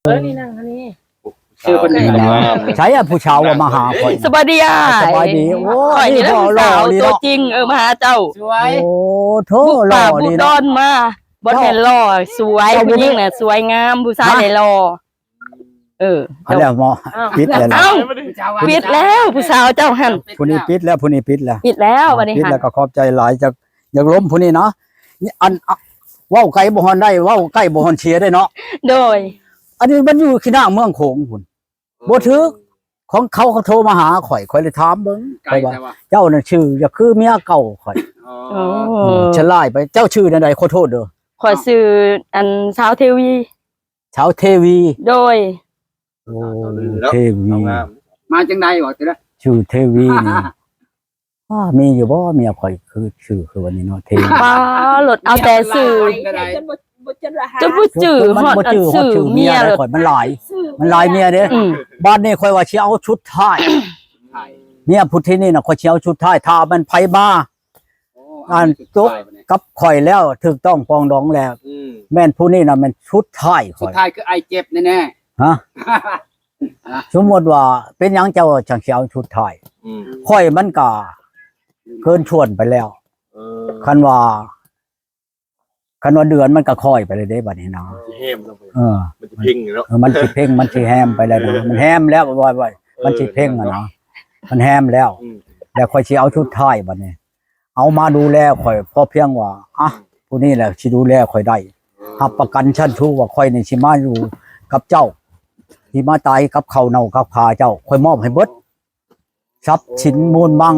ເອີ ນີ້ນັ່ງອັນນີ້ ເອີ ເພິ່ນ ໃສອະ ຜູ້ສາວວ່າມາຫາຂ້ອຍ? ສະບາຍດີອ້າຍ. ສະບາຍດີ. ໂອ້ ຂ້ອຍນີ້ແຫຼະຜູ້ສາວຕົວຈິງ ເອີ ມາຫາເຈົ້າ. ໂອ້ໂທ້ ຫຼໍ່ດີເນາະ ມາ. ບໍ່ແມ່ນຫຼໍ່ ສວຍ. ຜູ້ຍິງນະສວຍງາມ ຜູ້ຊາຍໄດ້ຫຼໍ່. ເອີ ເອົາແລ້ວໝໍ ປິດແລ້ວ. ເອົ້າ ປິດແລ້ວ ຜູ້ສາວເຈົ້າຫັ້ນ. ຜູ້ນີ້ປິດແລ້ວ ຜູ້ນີ້ປິດແລ້ວ ປິດແລ້ວ. ບັດນີ້ ປິດແລ້ວກໍຂອບໃຈຫຼາຍ. ຢາກ ຢາກລົມຜູ້ນີ້ເນາະ. ອັນ ເວົ້າໄກບໍ່ຮອດໄດ້ ເວົ້າໃກ້ບໍ່ຮອດເສຍເດ້ເນາະ. ໂດຍ. ອັນນີ້ມັນຢູ່ຂີ້ໜ້າເມືອງໂຂງພຸ້ນ. ບໍ່ຖືກ ຂອງເຂົາ ເຂົາໂທມາຫາຂ້ອຍ ຂ້ອຍເລີຍຖາມເບິ່ງ. ເຈົ້ານັ້ນຊື່ ຢາກຄືເມຍເກົ່າຂ້ອຍ. ໂອ້ ສະຫຼາຍໄປ. ເຈົ້າຊື່ແນວໃດ? ຂໍໂທດເດີ ຂ້ອຍຊື່ ອັນ ສາວເທວີ. ສາວເທວີ. ໂດຍ. ໂອ້ ເທວີ ມາຈັ່ງໃດວະ? ຊື່ເທວີນີ້ ມີຢູ່ບໍ່ເມຍຂ້ອຍ? ຄືຊື່ຄືວ່ານີ້ເນາະ ເທວີ. ປ້າ ລົດເອົາແຕ່ຊື່ ຈົນບໍ່ຈື່ຮອດອັນຊື່ເມຍ. ຂ້ອຍມັນຫຼາຍ ມັນຫຼາຍເມຍເດ້. ບາດນີ້ຂ້ອຍວ່າຊິເອົາຊຸດທ້າຍ ເມຍຜູ້ທີ່ນີ້ນະ ຂ້ອຍຊິເອົາຊຸດທ້າຍ. ຖ້າແມ່ນໃຜມາ ອັນຕົກກັບຂ້ອຍແລ້ວ ຖືກຕ້ອງປອງດອງແລ້ວ ແມ່ນຜູ້ນີ້ນະແມ່ນຊຸດທ້າຍຂ້ອຍ. ສຸດທ້າຍຄືອ້າຍເຈັບແນ່ໆ. ຮະ? ສົມມຸດວ່າເປັນຫຍັງເຈົ້າຈັ່ງຊິເອົາຊຸດທ້າຍ? ຂ້ອຍມັນກະເກີນຊວນໄປແລ້ວ. ຄັນວ່າ ຄັນວ່າເດືອນມັນກະຄ້ອຍໄປເລີຍເດ້ບາດນີ້ນະ. ເອີ ມັນຊິເພັງເນາະ. ເອີ ມັນຊິເພັງ ມັນຊິແຮມໄປແລ້ວນະ. ມັນແຮມແລ້ວ ວ່າ ວ່າ ມັນຊິເພັງຫັ້ນນະ. ມັນແຮມແລ້ວ ແລ້ວຂ້ອຍຊິເອົາຊຸດທ້າຍບາດນີ້. ເອົາມາດູແລຂ້ອຍ ພໍພຽງວ່າ ອະ ຜູ້ນີ້ແຫຼະຊິດູແລຂ້ອຍໄດ້. ຮັບປະກັນຊັ້ນສູງວ່າຂ້ອຍນີ້ຊິມາຢູ່ກັບເຈົ້າ ຊິມາຕາຍກັບເຂົ້າເນົ່າກັບຂາເຈົ້າ. ຂ້ອຍມອບໃຫ້ເບິດ ຊັບສິນມູນມັງ.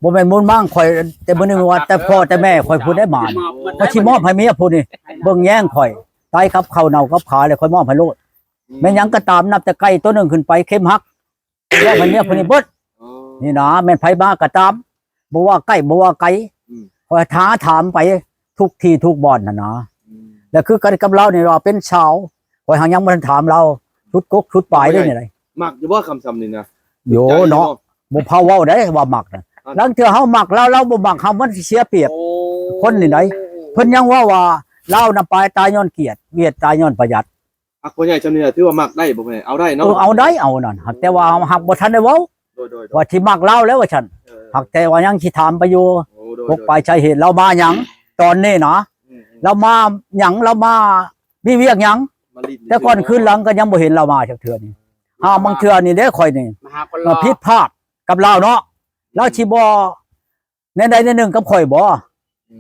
ບໍ່ແມ່ນມູນມັງຂ້ອຍ ແຕ່ມື້ນີ້ວ່າ ແຕ່ພໍ່ແຕ່ແມ່ຂ້ອຍຜູ້ໃດມາ. ຂ້ອຍຊິມອບໃຫ້ເມຍຜູ້ນີ້ ເບິ່ງແຍງຂ້ອຍ ຕາຍກັບເຂົ້າເນົ່າກັບຂາແລ້ວ ຂ້ອຍມອບໃຫ້ໂລດ. ແມ່ນຫຍັງກໍຕາມ ນັບແຕ່ໄກ່ຕົວໜຶ່ງຂຶ້ນໄປ ເຂັມຫັກ ເຈົ້າໃຫ້ເມຍຜູ້ນີ້ເບິດ. ນີ້ນະ ແມ່ນໃຜມາກໍຕາມ ບໍ່ວ່າໃກ້ບໍ່ວ່າໄກ ຂ້ອຍຫາຖາມໄປທຸກທີ່ທຸກບ່ອນຫັ້ນນະ. ແລ້ວຄືກັນກັບລາວນີ້ວ່າເປັນສາວ ຂ້ອຍຫາຍັງບໍ່ທັນຖາມລາວ ຊຸດກົກຊຸດປາຍເດ້ນີ້ໃດ. ມັກຢູ່ບໍ່ຄຳຊ່ຳນີ້ນະ? ໂຍເນາະ ບໍ່ພາເວົ້າໄດ໋ວ່າມັກນະ. ລາງເທື່ອເຮົາມັກລາວ ລາວບໍ່ມັກເຮົາ ມັນຊິເສຍປຽບຄົນນີ້ໃດ. ເພິ່ນຍັງເວົ້າວ່າລາວນຳປາຍຕາຍຍ້ອນກຽດ ຫວຽດຕາຍຍ້ອນປະຢັດ. ອັກ ພໍ່ໃຫຍ່ຊ່ຳນີ້ຖືວ່າມັກໄດ້ບໍ່ແມ່? ເອົາໄດ້ເນາະ. ເອີ ເອົາໄດ້ ເອົານັ້ນ ຫາກແຕ່ວ່າເຮົາຫາກບໍ່ທັນໄດ້ເວົ້າວ່າຊິມັກລາວແລ້ວວ່າຊັ້ນ. ຫາກແຕ່ວ່າຍັງຊິຖາມໄປຢູ່ ປົກປາຍສາເຫດລາວມາຫຍັງຕອນນີ້ນະ. ລາວມາຫຍັງ ລາວມາມີວຽກຫຍັງ? ແຕ່ກ່ອນຄືນຫຼັງກໍຍັງບໍ່ເຫັນລາວມາຈັກເທື່ອນີ້. ຫາບາງເທື່ອນີ້ເດ້ຂ້ອຍນີ້ມາຜິດພາດກັບລາວເນາະ. ລາວຊິບໍ່ ແນວໃດແນວໜຶ່ງກັບຂ້ອຍບໍ່?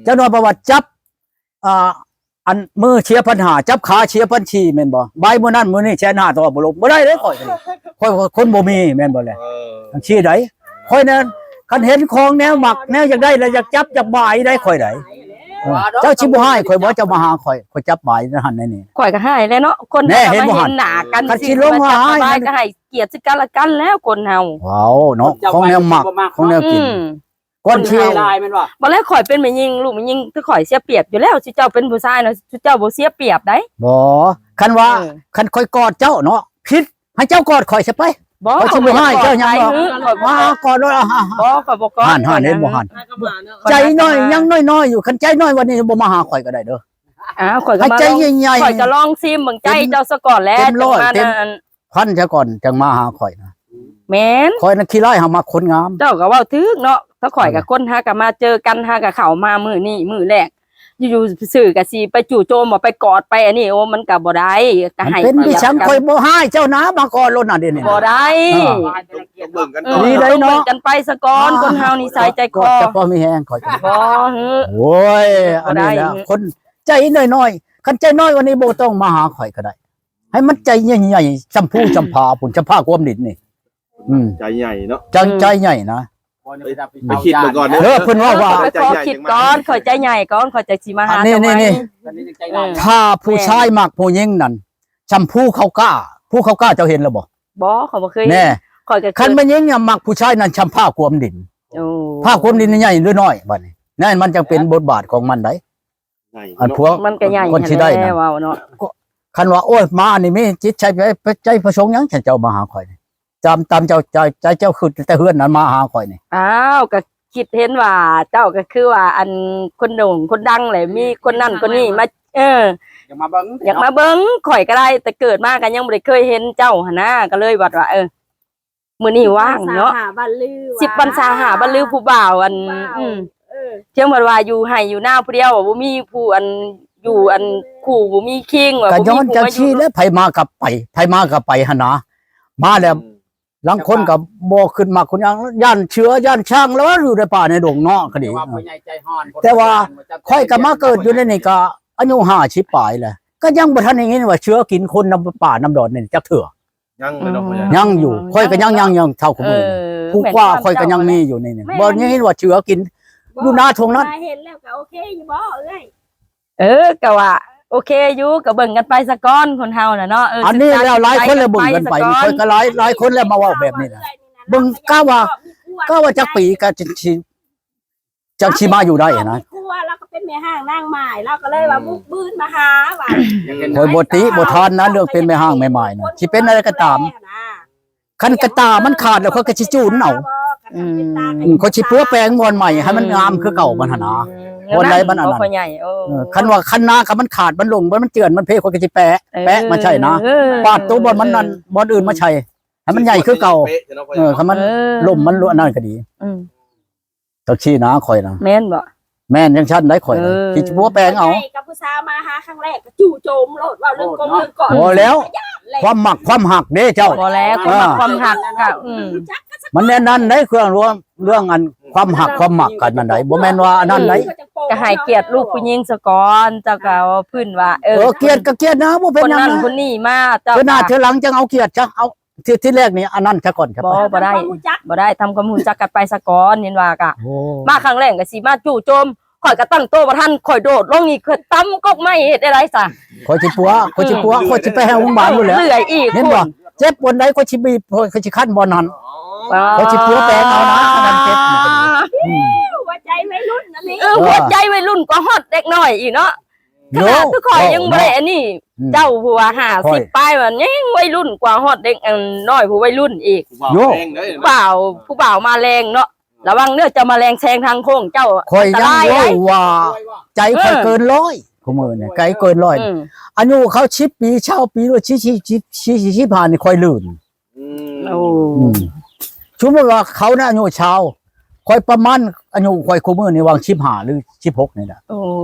ຈັກໜ້ອຍປະຫວັດຈັບ ອ່າ ອັນມືເສຍພັນຫ້າ ຈັບຂາເສຍພັນສີ່ແມ່ນບໍ່? ບາຍມື້ນັ້ນມື້ນີ້ແສນຫ້າຕໍ່ບໍ່ລົງ ບໍ່ໄດ້ເດ້ຂ້ອຍ. ຂ້ອຍຄົນບໍ່ມີແມ່ນບໍ່ແລະ? ຈັ່ງຊີ້ໃດ ຂ້ອຍນັ້ນ ຄັນເຫັນຂອງແນວມັກແນວຢາກໄດ້ລະຢາກຈັບຢາກບາຍໄດ໋ຂ້ອຍໃດ. ເຈົ້າຊິບໍ່ຮ້າຍຂ້ອຍບໍ່? ເຈົ້າມາຫາຂ້ອຍ ຂ້ອຍຈັບບາຍນັ້ນຫັ້ນນີ້. ຂ້ອຍກໍຮ້າຍແຫຼະເນາະ ຄົນເຮົາກໍມາເຫັນໜ້າກັນ ຄັນຊິລົງວ່າຮ້າຍກໍໃຫ້ກຽດເຊິ່ງກັນແລະກັນ ຄົນເຮົາ. ເວົ້າເນາະ ຂອງແນວມັກຂອງແນວກິນ ກ່ອນຊິ ບໍ່ແລ້ວຂ້ອຍເປັນແມ່ຍິງ ລູກແມ່ຍິງຄືຂ້ອຍເສຍປຽບຢູ່ແລ້ວ. ຊຸເຈົ້າເປັນຜູ້ຊາຍນະ ຊຸເຈົ້າບໍ່ເສຍປຽບໃດ໋. ບໍ່ ຄັນວ່າ ຄັນຂ້ອຍກອດເຈົ້າເນາະ ຜິດ ໃຫ້ເຈົ້າກອດຂ້ອຍຊະໄປ. ບໍ່ ຂ້ອຍຊິບໍ່ຮ້າຍເຈົ້າຫຍັງດອກ. ມາກອດໂລດ. ບໍ່ ຂ້ອຍບໍ່ກອດ. ຫັ້ນໆ ເຫັນບໍ່ຫັ້ນ ໃຈນ້ອຍຍັງນ້ອຍໆຢູ່. ຄັນໃຈນ້ອຍກວ່ານີ້ບໍ່ມາຫາຂ້ອຍກໍໄດ້ເດີ. ອ້າວ ຂ້ອຍກໍ ໃຈໃຫຍ່ໆ ຂ້ອຍກໍລອງຊີມເບິ່ງໃຈເຈົ້າສາກ່ອນແຫຼະ ເຕັມຮ້ອຍເຕັມພັນຊະກ່ອນຈັ່ງມາຫາຂ້ອຍນະ. ແມ່ນ ຂ້ອຍນັ້ນຂີ້ຮ້າຍ ຫາມັກຄົນງາມ. ເຈົ້າກໍເວົ້າຖືກເນາະ ຖ້າຂ້ອຍກັບຄົນຫາກໍມາເຈີກັນ ຫາກໍເຂົ້າມາມື້ນີ້ມື້ແລກ ຢູ່ໆຊື່ໆກໍຊິໄປຈູ່ໂຈມ ບໍ່ໄປກອດໄປອັນນີ້ ໂອ້ ມັນກໍບໍ່ໄດ້. ກໍໃຫ້ ເປັນຄືຫຍັງຂ້ອຍບໍ່ຮ້າຍເຈົ້ານະ ມາກອດໂລດນະດຽວນີ້ ບໍ່ໄດ້. ເອີ ຕ້ອງເບິ່ງກັນ ເອີ ຕ້ອງເບິ່ງກັນໄປສາກ່ອນ. ຄົນເຮົານິໄສໃຈຄໍ ເຈົ້າພໍມີແຮງຂ້ອຍ ບໍ່ ໂອ້ຍ ອັນນີ້ແຫຼະ ຄົນໃຈນ້ອຍໆ. ຄັນໃຈນ້ອຍກວ່ານີ້ບໍ່ຕ້ອງມາຫາຂ້ອຍກໍໄດ້. ໃຫ້ມັນໃຈໃຫຍ່ໆ ຊຳພູຊຳພາພຸ້ນ ຊຳພາກວມດິນນີ້. ອືມ ໃຈໃຫຍ່ເນາະ ຈັ່ງໃຈໃຫຍ່ນະ. ໄປ ໄປຄິດເບິ່ງກ່ອນເດີ. ເອີ ເພິ່ນເວົ້າວ່າ ຂໍຄິດກ່ອນ ຂ້ອຍໃຈໃຫຍ່ກ່ອນ ຂ້ອຍຈັ່ງຊິມາຫາເຈົ້າໃໝ່. ນີ້ໆ ເອີ ຖ້າຜູ້ຊາຍມັກຜູ້ຍິງນັ້ນ ຊຳພູເຂົາກ້າ ພູເຂົາກ້າ ເຈົ້າເຫັນແລ້ວບໍ່? ບໍ່ ຂ້ອຍບໍ່ເຄີຍເຫັນ. ແນ່ ຂ້ອຍກໍ ຄັນແມ່ນຍິງມັກຜູ້ຊາຍນັ້ນ ຊຳພາກວມດິນ. ໂອ້ ພາກວມດິນໃຫຍ່ຫຼືນ້ອຍ ບັດນີ້ນັ້ນ ມັນຈັ່ງເປັນບົດບາດຂອງມັນໄດ໋. ອັນພວກມັນກໍໃຫຍ່ ຄົນຊິໄດ້ນະ ເວົ້າເນາະ. ຄັນວ່າ ໂອ້ຍ ມານີ້ມີຈິດໃຈ ໃຈປະສົງຫຍັງ ເຈົ້າມາຫາຂ້ອຍນີ້? ຕາມ ຕາມເຈົ້າໃຈ ໃຈເຈົ້າຄິດແຕ່ເຮືອນນັ້ນມາຫາຂ້ອຍນີ້. ອ້າວ ກໍຄິດເຫັນວ່າເຈົ້າກໍຄືວ່າ ອັນ ຄົນໂດ່ງຄົນດັງແຫຼະ ມີຄົນນັ້ນຄົນນີ້ມາ ເອີ ຢາກມາເບິ່ງ ຢາກມາເບິ່ງ. ຂ້ອຍກໍໄດ້ ແຕ່ເກີດມາກໍຍັງບໍ່ໄດ້ເຄີຍເຫັນເຈົ້າຫັ້ນນາ ກໍເລີຍວ່າ ເອີ ມື້ນີ້ວ່າງເນາະ ສິບວັນຊາວຫ້າ ບັນລື ສິບວັນຊາວຫ້າ ບັນລືຜູ້ບ່າວ ອັນ ຜູ້ບ່າວ ອືມ ເອີ ພຽງແຕ່ວ່າຢູ່ໄຮ່ຢູ່ນາຜູ້ດຽວ ບໍ່ມີຜູ້ ອັນ ຢູ່ ອັນ ຄູ່ ບໍ່ມີຄີງ ວ່າ ກໍຍ້ອນຈັ່ງຊີ້ແຫຼະ ໃຜມາກໍໄປ ໃຜມາກໍໄປຫັ້ນນະ ມາແລ້ວ ອືມ ລາງຄົນກໍບໍ່ຂຶ້ນມັກຂຶ້ນຫຍັງ ຢ້ານເສືອ ຢ້ານຊ້າງ ແລ້ວຢູ່ໃນປ່າໃນດົງເນາະ ກໍດີ ແຕ່ວ່າຜູ້ໃຫຍ່ໃຈຮ້ອນ ແຕ່ວ່າຂ້ອຍກໍມາເກີດຢູ່ໃນນີ້ກໍອາຍຸຫ້າສິບປາຍແລ້ວ ກໍຍັງບໍ່ທັນໄດ້ຍິນວ່າເສືອກິນຄົນນຳປ່ານຳດອນນີ້ຈັກເທື່ອ. ຍັງເລີຍເນາະ ອືມ ຍັງຢູ່ ຂ້ອຍກໍຍັງ ຍັງ ຍັງເທົ່າຄຸມື້ ເອີ ຜູ້ກວ່າຂ້ອຍກໍຍັງມີຢູ່ໃນນີ້ ແມ່ນ ບໍ່ໄດ້ຍິນວ່າເສືອກິນຢູ່ນາທົ່ງນັ້ນ. ເຫັນແລ້ວກໍໂອເຄຢູ່ບໍ່ເອື້ອຍ? ເອີ ກໍວ່າໂອເຄຢູ່ ກໍເບິ່ງກັນໄປສາກ່ອນ ຄົນເຮົານະເນາະ. ເອີ ອັນນີ້ແລ້ວຫຼາຍຄົນແລ້ວເບິ່ງກັນໄປ ຂ້ອຍກໍຫຼາຍ ຫຼາຍຄົນແລ້ວມາເວົ້າແບບນີ້ນະ ເບິ່ງ ກະວ່າ ກະວ່າຈັກປີກໍຊິ ຈັ່ງຊິມາຢູ່ໄດ້ນະ. ຄອບຄົວ ລາວກໍເປັນແມ່ຮ້າງນາງໝ້າຍ ລາວກໍເລີຍວ່າ ອືມ ບຸກບືນມາຫາວ່າ ຂ້ອຍບໍ່ຕິບໍ່ທານນະ ເລື່ອງເປັນແມ່ຮ້າງແມ່ໝ້າຍນະ ຊິເປັນແນວໃດກໍຕາມ ຄັນກະຕ່າມັນຂາດແລ້ວ ຂ້ອຍກໍຊິຈູນເອົາ ອືມ ຂ້ອຍຊິປົວແປງບ່ອນໃໝ່ໃຫ້ມັນງາມຄືເກົ່າມັນຫັ້ນນະ ອືມ ບ່ອນໃດມັນອັນນັ້ນ ເອີ ຄັນວ່າຄັນນາຄັນມັນຂາດ ມັນຫຼົງ ມັນເຈື່ອນ ມັນເພ ຂ້ອຍກໍຊິແປະ ເອີ ແປະມາໃສ່ນະ ເອີ ປາດໂຕບ່ອນມັນນັ້ນ ບ່ອນອື່ນມາໃສ່ ໃຫ້ມັນໃຫຍ່ຄືເກົ່າ ເອີ ຄັນມັນ ເອີ ລົ້ມມັນລົງ ອັນນັ້ນກໍດີ ອືມ ຈັກຊີ້ນະຂ້ອຍນະ ແມ່ນບໍ່? ແມ່ນຈັ່ງຊັ້ນໄດ໋ຂ້ອຍນະ ເອີ ຊິປົວແປງເອົາ ກັບຜູ້ສາວມາຫາຄັ້ງແລກກໍຈູ່ໂຈມໂລດ ເວົ້າເລື່ອງກົງເລື່ອງກ່ອນ ບໍ່ແລ້ວ ຄວາມມັກຄວາມຮັກເດ້ເຈົ້າ ບໍ່ແລ້ວ ຄວາມມັກຄວາມຮັກກໍ ອືມ ມັນແນວນັ້ນໄດ໋ ເລື່ອງລວມ ເລື່ອງອັນຄວາມຮັກຄວາມມັກກັນນັ້ນໄດ໋ ບໍ່ແມ່ນວ່າອັນນັ້ນໄດ໋ ກໍໃຫ້ກຽດລູກຜູ້ຍິງສາກ່ອນ ເຈົ້າກໍເວົ້າພື້ນວ່າ ເອີ ເອີ ກຽດກໍກຽດນະ ບໍ່ເປັນຫຍັງນະ ຄົນນັ້ນຄົນນີ້ມາ ເຈົ້າ ເທື່ອໜ້າເທື່ອຫຼັງຈັ່ງເອົາກຽດຊະ ເອົາ ທີ ທີແລກນີ້ອັນນັ້ນຊະກ່ອນ ບໍ່ ບໍ່ໄດ້ ບໍ່ໄດ້ ທຳຄວາມຮູ້ຈັກກັນໄປສາກ່ອນ ເຫັນວ່າກະ ໂອ້ ມາຄັ້ງແລກກໍຊິມາຈູ່ໂຈມ ຂ້ອຍກໍຕັ້ງໂຕບໍ່ທັນ ຂ້ອຍໂດດລົງນີ້ ຂ້ອຍຕຳກົກໄມ້ເຮັດໄດ້ໃດຊະ ຂ້ອຍຊິປົວ ຂ້ອຍຊິປົວ ຂ້ອຍຊິໄປຫາໂຮງບານພຸ້ນແຫຼະ ເລື່ອຍອີກ ເຫັນບໍ່ ເຈັບບ່ອນໃດ ຂ້ອຍຊິບີບ ຂ້ອຍຊິຄັນບ່ອນນັ້ນ ອໍ ຂ້ອຍຊິປົວແປງເອົານະ ອັນນັ້ນເຈັບ ອືມ ຫົວໃຈໄວລຸ້ນອັນນີ້ ເອີ ຫົວໃຈໄວລຸ້ນກວ່າຮອດເດັກນ້ອຍອີກເນາະ. ຂະໜາດຄືຂ້ອຍຍັງບໍ່ໄດ້ອັນນີ້ ອືມ ເຈົ້າຜູ້ວ່າຫ້າສິບປາຍ ມັນຍັງໄວລຸ້ນກວ່າຮອດເດັກ ອັນ ນ້ອຍຜູ້ໄວລຸ້ນອີກ ຜູ້ບ່າວມາແລງເນາະ ລະວັງເດີ ເຈົ້າມາແລງແຊງທາງໂຄ້ງ ເຈົ້າ ຂ້ອຍຍັງເວົ້າວ່າໃຈຂ້ອຍເກີນຮ້ອຍ ເອີ ຄຸມື້ນີ້ໃຈເກີນຮ້ອຍ ອືມ ອາຍຸເຂົາສິບປີ ຊາວປີ ຫຼື ສີ່ສິບ ສີ່ສິບຫ້ານີ້ຂ້ອຍລື່ນ ອືມ ໂອ້ ອືມ ສົມມຸດວ່າເຂົານະອາຍຸຊາວ ຂ້ອຍປະມານອາຍຸຂ້ອຍຄູ່ມື້ນີ້ຫວ່າງສິບຫ້າ ຫຼື ສິບຫົກນີ້ແຫຼະ ໂອ້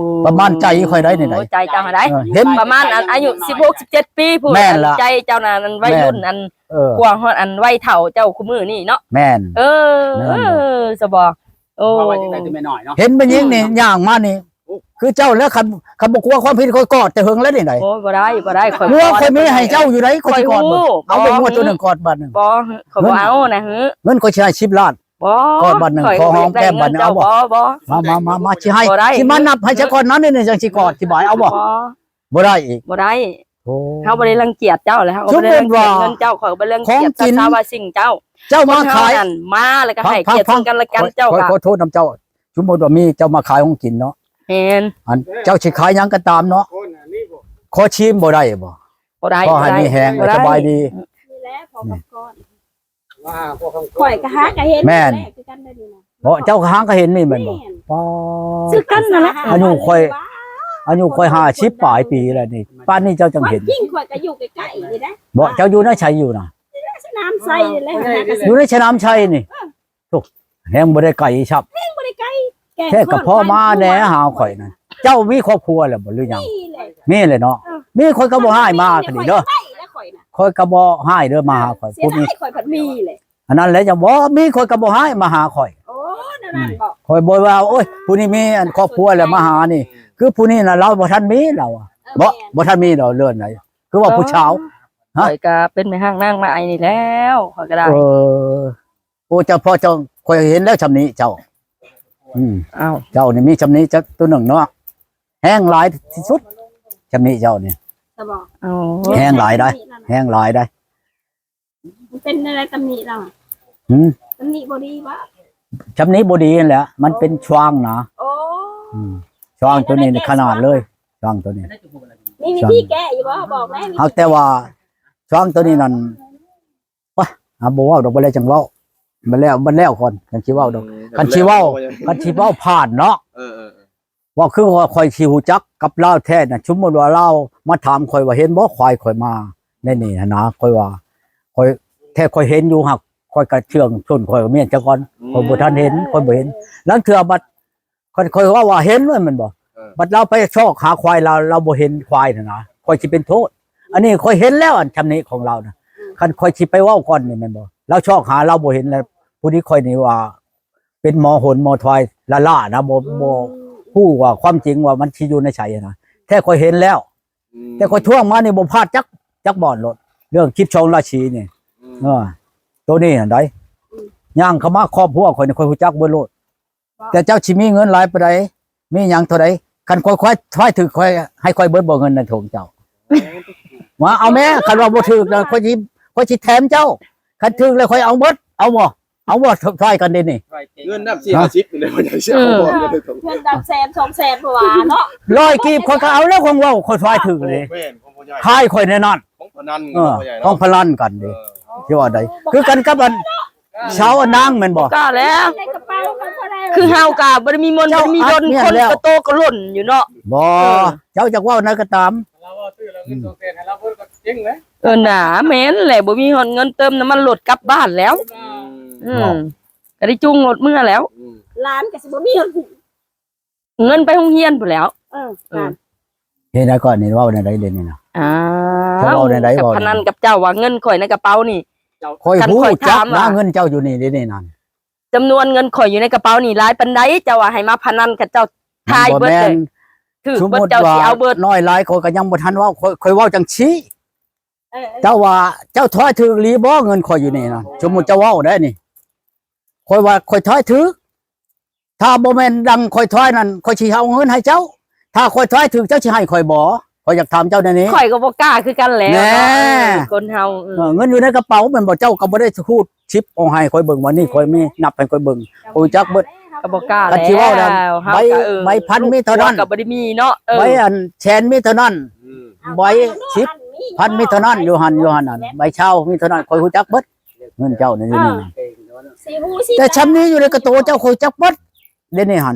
ປະມານໃຈຂ້ອຍໄດ້ນີ້ໃດ ໃຈເຈົ້າຫັ້ນໃດ ເອີ ເຫັນປະມານອັນອາຍຸສິບຫົກ ສິບເຈັດປີພຸ້ນ ແມ່ນລະ ໃຈເຈົ້ານັ້ນໄວລຸ້ນ ແມ່ນ ອັນ ເອີ ກວ່າຮອດອັນໄວເຖົ້າເຈົ້າຄູ່ມື້ນີ້ເນາະ ແມ່ນ ເອີ ເອີ ສະບໍ ໂອ້ ເຫັນແມ່ຍິງນີ້ຍ່າງມານີ້ ຄືເຈົ້າແລ້ວ ຄັນ ຄັນບໍ່ກົວຄວາມຜິດ ຂ້ອຍກອດແຕ່ເຫິງແລ້ວນີ້ໃດ໋ ໂອ້ຍ ບໍ່ໄດ້ ບໍ່ໄດ້ ຂ້ອຍ ງົວຂ້ອຍມີໃຫ້ເຈົ້າຢູ່ໃດ໋ ຂ້ອຍຊິກອດ ເອົາໄປງົວໂຕໜຶ່ງກອດບາດໜຶ່ງ ບໍ່ ຂ້ອຍບໍ່ເອົານະ ເງິນຂ້ອຍຊິໃຫ້ສິບລ້ານ ກອດບາດໜຶ່ງ ຂໍຫອມແກ້ມບາດໜຶ່ງ ເອົາບໍ່ ບໍ່ ມາ ມາ ມາ ຊິໃຫ້ ຊິມານັບໃຫ້ຊະກ່ອນນັ້ນນີ້ ຈັ່ງຊິກອດ ຊິບາຍ ເອົາບໍ່ ບໍ່ ບໍ່ໄດ້ອີກ ບໍ່ໄດ້ ໂອ້ ເຮົາບໍ່ໄດ້ລັງກຽດເຈົ້າ ແລະເຮົາກໍບໍ່ໄດ້ລັງກຽດເງິນເຈົ້າ ຂ້ອຍກໍບໍ່ໄດ້ລັງກຽດສັດສາວ່າສິ່ງເຈົ້າ ເຈົ້າມາຂາຍ ມາແລ້ວກໍໃຫ້ກຽດເຊິ່ງກັນແລະກັນ ເຈົ້າກໍ ຂໍໂທດນຳເຈົ້າ ສົມມຸດວ່າມີເຈົ້າມາຂາຍຂອງກິນເນາະ ແມ່ນ ອັນເຈົ້າຊິຂາຍຫຍັງກໍຕາມເນາະ ຂໍຊີມບໍ່ໄດ້ບໍ່ ບໍ່ໄດ້ ຂໍໃຫ້ມີແຮງ ບໍ່ໄດ້ ສະບາຍດີ ນີ້ແຫຼະ ພໍກັບກ່ອນ ຂ້ອຍກໍຫາກໍເຫັນ ແມ່ນ ຄືກັນໄດ໋ນີ້ນະ ເພາະເຈົ້າຫາກໍເຫັນນີ້ແມ່ນບໍ່ ແມ່ນ ປາ ຄືກັນນັ້ນແຫຼະ ອາຍຸຂ້ອຍ ອາຍຸຂ້ອຍຫ້າສິບປາຍປີແລ້ວນີ້ ປານນີ້ເຈົ້າຈັ່ງເຫັນ ຈິງ ຂ້ອຍກໍຢູ່ໃກ້ໆນີ້ເດ້ ບໍ່ ເຈົ້າຢູ່ໃນໃສຢູ່ນະ ຢູ່ໃນສະໜາມໄຊແຫຼະ ຢູ່ໃນສະໜາມໄຊນີ້ ເອີ ໂອ້ ແຮງບໍ່ໄດ້ໄກຊ້ຳ ແຮງບໍ່ໄດ້ໄກ ແທ້ກໍພໍມາແດ່ຫາຂ້ອຍນະ ເຈົ້າມີຄອບຄົວແລ້ວບໍ່ ຫຼືຍັງ ມີແຫຼະ ມີແຫຼະເນາະ ເອີ ມີຂ້ອຍກໍບໍ່ຮ້າຍມາກໍດີເດີ ຂ້ອຍກໍບໍ່ຮ້າຍເດີ ມາຫາຂ້ອຍ ເສຍດາຍ ຜູ້ມີ ຂ້ອຍພັດມີແຫຼະ ອັນນັ້ນແຫຼະ ຈັ່ງບໍ່ມີ ຂ້ອຍກໍບໍ່ຮ້າຍມາຫາຂ້ອຍ ໂອ້ ແນວນັ້ນບໍ່ ຂ້ອຍບໍ່ວ່າ ໂອ້ຍ ຜູ້ນີ້ມີອັນຄອບຄົວແລ້ວມາຫານີ້ ຄືຜູ້ນີ້ນະ ລາວບໍ່ທັນມີລາວ ເອີ ບໍ່ ແມ່ນ ບໍ່ທັນມີດອກເລື່ອນໃດ ຄືວ່າຜູ້ຊາວ ຮະ ຂ້ອຍກໍເປັນແມ່ຮ້າງນາງມາໄອນີ້ແລ້ວ ຂ້ອຍກໍໄດ້ ເອີ ໂອ້ ເຈົ້າ ພໍ່ເຈົ້າ ຂ້ອຍເຫັນແລ້ວຊ່ຳນີ້ເຈົ້າ ອືມ ອ້າວ ເຈົ້ານີ້ມີຊ່ຳນີ້ຈັກໂຕໜຶ່ງເນາະ ແຮງຫຼາຍທີ່ສຸດ ຊ່ຳນີ້ເຈົ້ານີ້ ສະບອກ ໂອ້ ແຮງຫຼາຍໄດ໋ ແຮງຫຼາຍໄດ໋ ມັນເປັນແນວໃດຕຳໜິລາວ ຫືມ ຕຳໜິບໍ່ດີບໍ່ ຊ່ຳນີ້ບໍ່ດີຫັ້ນແຫຼະ ມັນເປັນຊ່ວງນະ ໂອ້ ອືມ ຊ່ວງໂຕນີ້ຂະໜາດເລີຍ ຊ່ວງໂຕນີ້ ມີວິທີແກ້ຢູ່ບໍ່ ບອກແດ່ ຫາກແຕ່ວ່າຊ່ວງໂຕນີ້ນັ້ນ ປະ ອ່າ ບໍ່ເວົ້າດອກ ບໍ່ແລ້ວຈັ່ງເວົ້າ ບັດແລ້ວ ບັດແລ້ວກ່ອນ ຈັ່ງຊິເວົ້າດອກ ອືມ ຄັນຊິເວົ້າ ຄັນຊິເວົ້າຜ່ານເນາະ ເອີໆ ວ່າຄືວ່າຂ້ອຍຊິຮູ້ຈັກກັບລາວແທ້ນະ ສົມມຸດວ່າລາວມາຖາມຂ້ອຍວ່າເຫັນບໍ່ຄວາຍຂ້ອຍມາໃນນີ້ຫັ້ນນະ ຂ້ອຍວ່າ ຂ້ອຍ ແທ້ຂ້ອຍເຫັນຢູ່ ຫາກຂ້ອຍກະເຊື່ອງຊົນ ຂ້ອຍກໍເມຍນຊະກ່ອນ ອືມ ຂ້ອຍບໍ່ທັນເຫັນ ຂ້ອຍບໍ່ເຫັນ ລາງເທື່ອບັດ ຄັນຂ້ອຍເວົ້າວ່າເຫັນແມ່ນບໍ່ ເອີ ບັດລາວໄປຊອກຫາຄວາຍລາວ ລາວບໍ່ເຫັນຄວາຍຫັ້ນນະ ຂ້ອຍຊິເປັນໂທດ ອັນນີ້ຂ້ອຍເຫັນແລ້ວ ອັນຊຳນີ້ຂອງລາວນະ ອືມ ຄັນຂ້ອຍຊິໄປເວົ້າກ່ອນນີ້ແມ່ນບໍ່ ລາວຊອກຫາລາວບໍ່ເຫັນ ແລ້ວຜູ້ນີ້ຂ້ອຍນີ້ວ່າ ເປັນໝໍຫົນໝໍທວາຍລ້າໆນະ ບໍ່ ອືມ ບໍ່ຮູ້ວ່າຄວາມຈິງວ່າມັນຊິຢູ່ໃນໃສນະ ແທ້ຂ້ອຍເຫັນແລ້ວ ອືມ ແຕ່ຂ້ອຍທວງມານີ້ບໍ່ພາດຈັກ ຈັກບ່ອນໂລດ ເລື່ອງສິບສອງລາສີນີ້ ອືມ ເອີ ໂຕນີ້ຫັ້ນໃດ ອືມ ຍ່າງເຂົ້າມາຄອບຄົວຂ້ອຍນີ້ ຂ້ອຍຮູ້ຈັກເບິດໂລດ ແຕ່ເຈົ້າຊິມີເງິນຫຼາຍປານໃດ ມີຫຍັງເທົ່າໃດ ຄັນຂ້ອຍ ຂ້ອຍ ຂ້ອຍຖືກ ຂ້ອຍ ໃຫ້ຂ້ອຍເບິດບໍ່ເງິນໃນຖົງເຈົ້າ ມາເອົາແມ້ ຄັນວ່າບໍ່ຖືກນະ ຂ້ອຍຊິ ຂ້ອຍຊິແຖມເຈົ້າ ຄັນຖືກແລ້ວຂ້ອຍເອົາເບິດ ເອົາບໍ່ ເອົາບໍ່ ຊ່ອຍກັນເດນີ້ ເງິນນຳສີ່ຫ້າສິບນີ້ແຫຼະ ບໍ່ໃຫຍ່ເສຍ ອືມ ເອົາບໍ່ ເງິນນຳແສນສອງແສນ ເພາະວ່າເນາະ ຮ້ອຍກີບຂ້ອຍກໍເອົາແລ້ວ ຂອງເວົ້າ ຂ້ອຍຊ່ອຍຖືກເດ ແມ່ນ ຂອງພໍ່ໃຫຍ່ ຂາຍຂ້ອຍແນ່ນອນ ຂອງພະນັນ ເອີ ເນາະ ພໍ່ໃຫຍ່ເນາະ ຂອງພະນັນກັນເດ ເອີ ຊິວ່າໃດ ຄືກັນກັບອັນ ຊາວອັນນາງແມ່ນບໍ່ ກໍແລ້ວ ໃນກະເປົາເຂົາບໍ່ໄດ້ ຄືເຮົາກະບໍ່ໄດ້ມີມົນ ເຈົ້າ ບໍ່ໄດ້ມີດົນ ອັດແມ່ນ ຄົນ ແລ້ວ ກະໂຕກະຫຼົ່ນຢູ່ເນາະ ບໍ່ ເອີ ເຈົ້າຈັກເວົ້າໃນກໍຕາມ ລາວເວົ້າຊື່ແລ້ວເງິນ ອືມ ສອງແສນໃຫ້ລາວເບິດກໍເຈັງແຫຼະ ເອີ ໜາ ແມ່ນແຫຼະ ບໍ່ມີຮອດເງິນເຕີມນ້ຳມັນລົດກັບບ້ານແລ້ວ ອືມ ອືມ ກໍໄດ້ຈູງລົດເມືອແລ້ວ ອືມ ຫຼານກໍຊິບໍ່ມີ ເງິນໄປໂຮງຮຽນພຸ້ນແຫຼ້ວ ເອີ ເອີ ເຮັດໃດກ່ອນນີ້ ເວົ້າແນວໃດເດນີ້ນະ ອ້າວ ເຈົ້າເວົ້າແນວໃດ ກັບ ເວົ້າ ພະນັນກັບເຈົ້າວ່າເງິນຂ້ອຍໃນກະເປົານີ້ ຂ້ອຍຮູ້ຈັກນະ ເງິນເຈົ້າຢູ່ນີ້ເດນີ້ນັ້ນ ຈຳນວນເງິນຂ້ອຍຢູ່ໃນກະເປົານີ້ຫຼາຍປານໃດ ເຈົ້າວ່າໃຫ້ມາພະນັນກັບເຈົ້າ ທາຍເບິດເລີຍ ຖືກເບິດ ສົມມຸດວ່າ ເຈົ້າຊິເອົາເບິດ ນ້ອຍຫຼາຍ ຂ້ອຍກໍຍັງບໍ່ທັນເວົ້າ ຂ້ອຍ ຂ້ອຍເວົ້າຈັ່ງຊີ້ ເອີ ເອີ ເຈົ້າວ່າເຈົ້າທາຍຖືກອີ່ຫຼີບໍ່ ເງິນຂ້ອຍຢູ່ນີ້ນະ ສົມມຸດເຈົ້າເວົ້າໄດ້ນີ້ ຂ້ອຍວ່າຂ້ອຍທາຍຖືກ ຖ້າບໍ່ແມ່ນດັ່ງຂ້ອຍທາຍນັ້ນ ຂ້ອຍຊິເອົາເງິນໃຫ້ເຈົ້າ ຖ້າຂ້ອຍທາຍຖືກ ເຈົ້າຊິໃຫ້ຂ້ອຍບໍ່ ຂ້ອຍຢາກຖາມເຈົ້າແນວນີ້ ຂ້ອຍກໍບໍ່ກ້າຄືກັນແຫຼະ ແນ່ ເນາະ ເອີ ຄົນເຮົາ ເອີ ເອີ ເງິນຢູ່ໃນກະເປົາແມ່ນບໍ່ ເຈົ້າກໍບໍ່ໄດ້ຮູດຊິບອອກໃຫ້ຂ້ອຍເບິ່ງ ວ່ານີ້ຂ້ອຍມີ ນັບໃຫ້ຂ້ອຍເບິ່ງ ຮູ້ຈັກເບິດ ກໍບໍ່ກ້າ ຄັນຊິເວົ້ານັ້ນ ແລ້ວ ໃບ ເຮົາກໍ ເອີ ໃບພັນມີເທົ່ານັ້ນ ກໍບໍ່ໄດ້ມີເນາະ ເອີ ໃບອັນແສນມີເທົ່ານັ້ນ ອືມ ໃບສິບພັນມີເທົ່ານັ້ນ ຢູ່ຫັ້ນ ຢູ່ຫັ້ນນັ້ນ ໃບຊາວມີເທົ່ານັ້ນ ຂ້ອຍຮູ້ຈັກເບິດ ເງິນເຈົ້ານີ້ຢູ່ນີ້ນະ ຊິຮູ້ຊິ ແຕ່ຊຳນີ້ຢູ່ໃນກະໂຕເຈົ້າ ຂ້ອຍຈັກເບິດ ເດນີ້ຫັ້ນ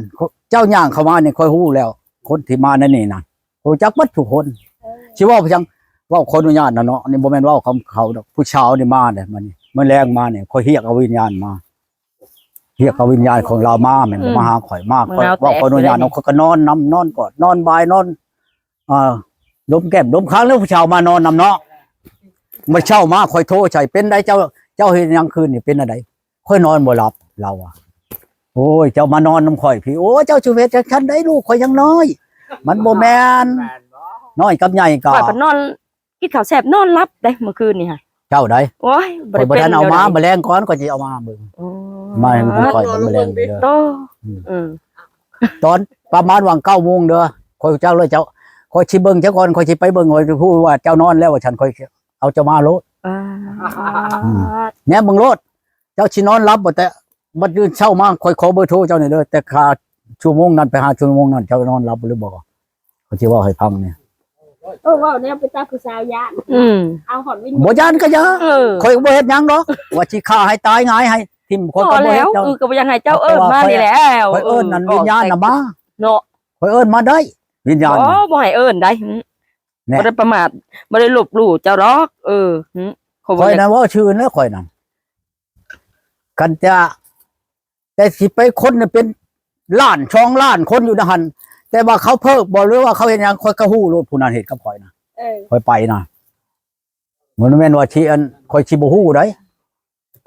ເຈົ້າຍ່າງເຂົ້າມານີ້ ຂ້ອຍຮູ້ແລ້ວ ຄົນທີ່ມາໃນນີ້ນະ ຮູ້ຈັກເບິດທຸກຄົນ ເອີ ຊິເວົ້າໄປຫຍັງ ເວົ້າຂໍອະນຸຍາດນະເນາະ ນີ້ບໍ່ແມ່ນເວົ້າຄຳເຂົາດອກ ຜູ້ຊາວນີ້ມາເດ້ ມານີ້ ມື້ແລງມານີ້ ຂ້ອຍຮຽກເອົາວິນຍານມາ ຮຽກເອົາວິນຍານຂອງລາວມາ ແມ່ນບໍ່ ອືມ ມາຫາຂ້ອຍ ມາ ຂ້ອຍເວົ້າຂໍອະນຸຍາດເນາະ ຂ້ອຍກໍນອນນຳ ນອນກອດ ນອນບາຍ ນອນ ອ່າ ດົມແກ້ມດົມຄາງ ແລ້ວຜູ້ຊາວມານອນນຳເນາະ ມື້ເຊົ້າມາຂ້ອຍໂທໃສ່ ເປັນໃດເຈົ້າ ເຈົ້າເຮັດຫຍັງຄືນນີ້ ເປັນອັນໃດ ຂ້ອຍນອນບໍ່ຫຼັບ ລາວວ່າ ໂອ້ຍ ເຈົ້າມານອນນຳຂ້ອຍພີ້ ໂອ້ຍ ເຈົ້າຊິເຮັດຈັ່ງຊັ້ນໄດ ລູກຂ້ອຍຍັງນ້ອຍ ມັນບໍ່ແມ່ນ ນ້ອຍກັບໃຫຍ່ກໍ ຂ້ອຍກໍນອນ ກິນເຂົ້າແຊບນອນຫຼັບເດ້ມື້ຄືນນີ້ຫະ ເຈົ້າໃດ ໂອ້ຍ ຂ້ອຍບໍ່ທັນເອົາມາ ມື້ແລງກ່ອນຂ້ອຍຊິເອົາມາເບິ່ງ ໂອ້ ມາໃຫ້ເບິ່ງຂ້ອຍມື້ແລງເດີ ໂຕ ອືມ ອືມ ຕອນປະມານຫວ່າງເກົ້າໂມງເດີ ຂ້ອຍຮູ້ຈັກເລີຍເຈົ້າ ຂ້ອຍຊິເບິ່ງເຈົ້າກ່ອນ ຂ້ອຍຊິໄປເບິ່ງ ຂ້ອຍຊິຮູ້ວ່າເຈົ້ານອນແລ້ວວ່າຊັ້ນ ຂ້ອຍເອົາເຈົ້າມາໂລດ ອືມ ແນມເບິ່ງໂລດ ເຈົ້າຊິນອນຫຼັບບໍ່ ແຕ່ບັດຕື່ນເຊົ້າມາ ຂ້ອຍຂໍເບີໂທເຈົ້ານີ້ເດີ ແຕ່ຄາຊົ່ວໂມງນັ້ນໄປຫາຊົ່ວໂມງນັ້ນ ເຈົ້ານອນຫຼັບຫຼືບໍ່ ຂ້ອຍຊິເວົ້າໃຫ້ຟັງນີ້ ເອີ ເວົ້າແນວເປັນຕາຜູ້ສາວຢ້ານ ອືມ ເອົາຮອດວິນ ບໍ່ຢ້ານກໍຢ່າ ເອີ ຂ້ອຍບໍ່ເຮັດຫຍັງດອກ ວ່າຊິຂ້າໃຫ້ຕາຍຫງາຍໃຫ້ຖິ້ມ ຂ້ອຍກໍບໍ່ເຮັດດອກ ເອີ ກໍບໍ່ຢາກໃຫ້ເຈົ້າເອີ້ນມານີ້ແຫຼະ ຂ້ອຍເອີ້ນນັ້ນວິນຍານນະມາເນາະ ຂ້ອຍເອີ້ນມາໄດ້ ວິນຍານ ບໍ່ ບໍ່ໃຫ້ເອີ້ນໄດ໋ ແນ່ ບໍ່ໄດ້ປະໝາດ ບໍ່ໄດ້ລົບຫຼູ່ເຈົ້າດອກ ເອີ ຂ້ອຍນະເວົ້າຊື່ນະ ຂ້ອຍນະ ຄັນຈະ ແຕ່ຊິໄປຄົນເປັນລ້ານສອງລ້ານຄົນຢູ່ໃນຫັ້ນ ແຕ່ວ່າເຂົາເພີກບໍ່ ຫຼືວ່າເຂົາເຮັດຫຍັງ ຂ້ອຍກໍຮູ້ໂລດ ຜູ້ນັ້ນເຮັດກັບຂ້ອຍນະ ເອີ ຂ້ອຍໄປນະ ບໍ່ແມ່ນວ່າຊິອັນ ຂ້ອຍຊິບໍ່ຮູ້ໃດ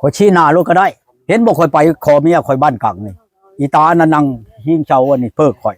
ຂ້ອຍຊີ້ໜ້າໂລດກໍໄດ້ ເຫັນບໍ່ ຂ້ອຍໄປຂໍເມຍຂ້ອຍບ້ານກັງນີ້ ອີຕາອັນນັ້ນນັ່ງພິງເຊົາອັນນີ້ເພີກຂ້ອຍ